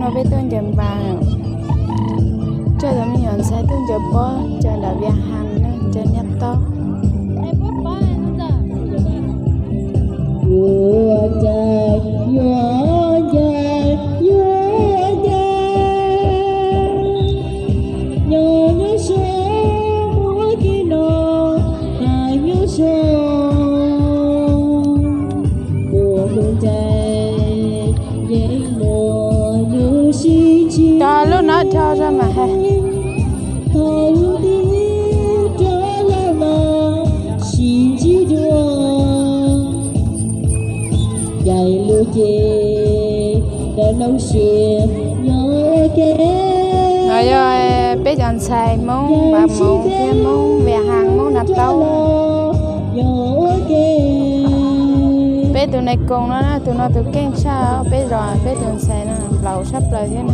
Peb tuaj ncaws npas, coj cov me nyuam ntxhais tuaj ncaws pob, ncaws nram Via Has na, ncaws niag taub. Yuav ncaws, yuav ncaws, yuav ncaws, nyob nyob zoo, muaj kev no, nyob zoo, ua tus ntxhais. Tos lub no dhau zog mas hais. No yog peb cov ntxhais Hmoob Npav Moov thiab Hmoob Via Has, Hmoob Nab Taub. Peb tus nais koos no na, tus no tus keej tshaj peb zos, peb tus ntxhais no plaus sab plaws thiab no.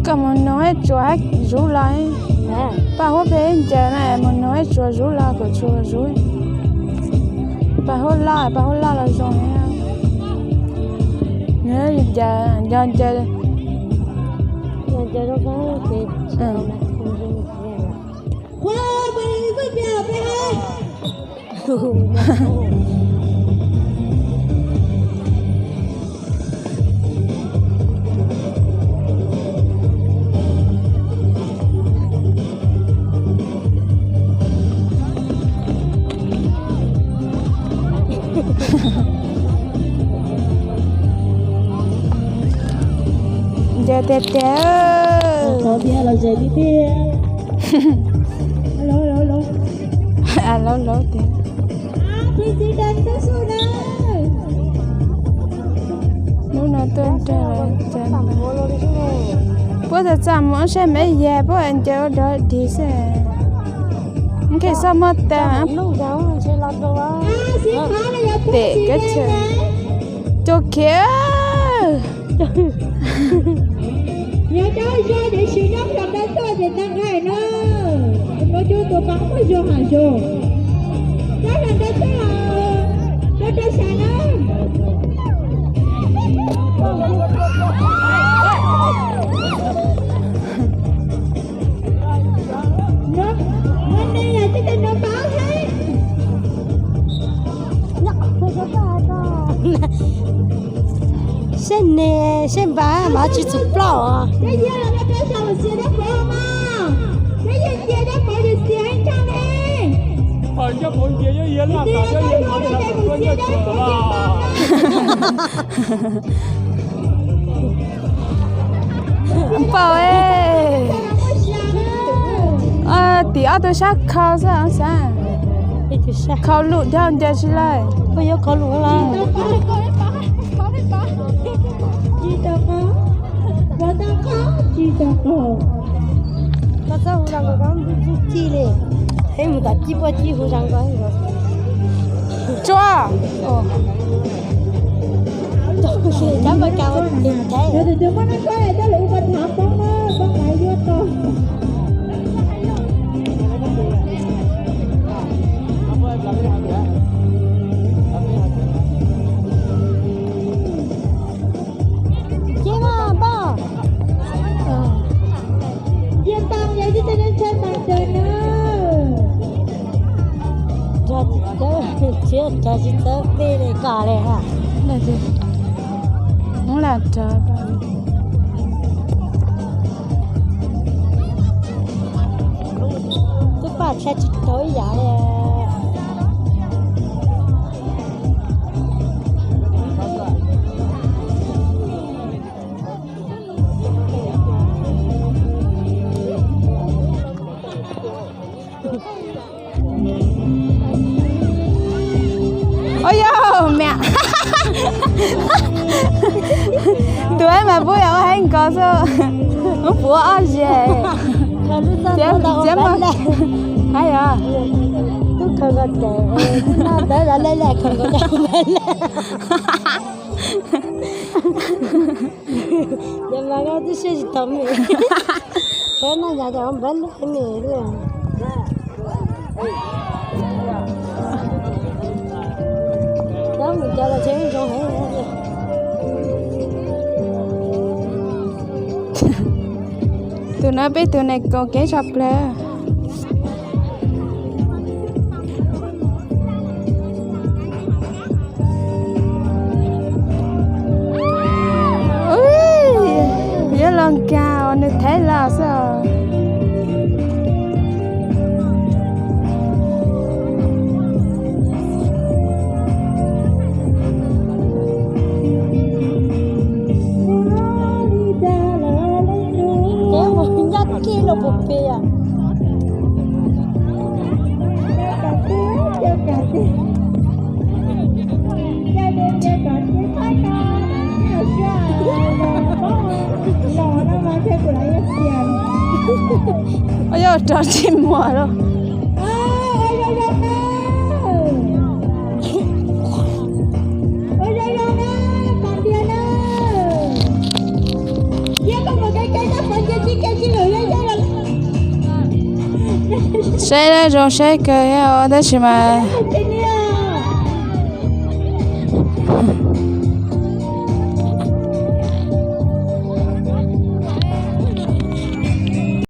Koj mus nug ib tsuas zuv los, paj huab phem ncaws na, mus nug ib tsuas zuv los kom tsuas zuv. Paj huab loj, paj huab loj los zoo. Ncaws, ncaws, ncaws. Ncaws tiag tiag. Laub laub tiag. Hnub no tuaj nrog puab txaj txaj muag saib me yag puab ncaws ua dog dig xwb. Nqhis xoj muag tas. Tes kab chaw cua khiav. Yog cov zog ces sim nyob sawv daws tuaj ces tag nqaij na. Tus no cov tus pas muaj zog heev zog. Cov sawv daws tuaj los rau rau sawv na. Nyob, nyob nej yog tib tug nyob npab thiab. Seb ne, seb npab mas tsis txhob ploj. Npaum, tim ob tug sab khau xwb xav. Khau lus dhau ncaws tsis lawm. Koj yuav khau lus lawm. Koj txhob hu zas nkaus, koj ntxub ci li. Peb mus tom cib puaj cib hu zas nkaus. Tsuas. Cia mas npauj. Cia npauj, yog ib tug neeg tshaj npauj ntawd na. Tsis txawb, tsis txawb peb li kom li ha. Mus lam rov. Twb paj tshaj tsis tau ib yam li. Ua yog mas, tus ib mas puab yog ua heev nkaus xwb, puab ob ze. Txiav mas, hab yog, Yog mas koj twb siab tsis tau me. Koj noj yas ces npawg lub me lub. Tus no peb tus neeg kaus kev tshaj plaws. Yuav los nkag os, nws thaiv los xwb os. Ua yog rov tsis muaj lawm. Saib zoo saib kawg thiab tab sis mas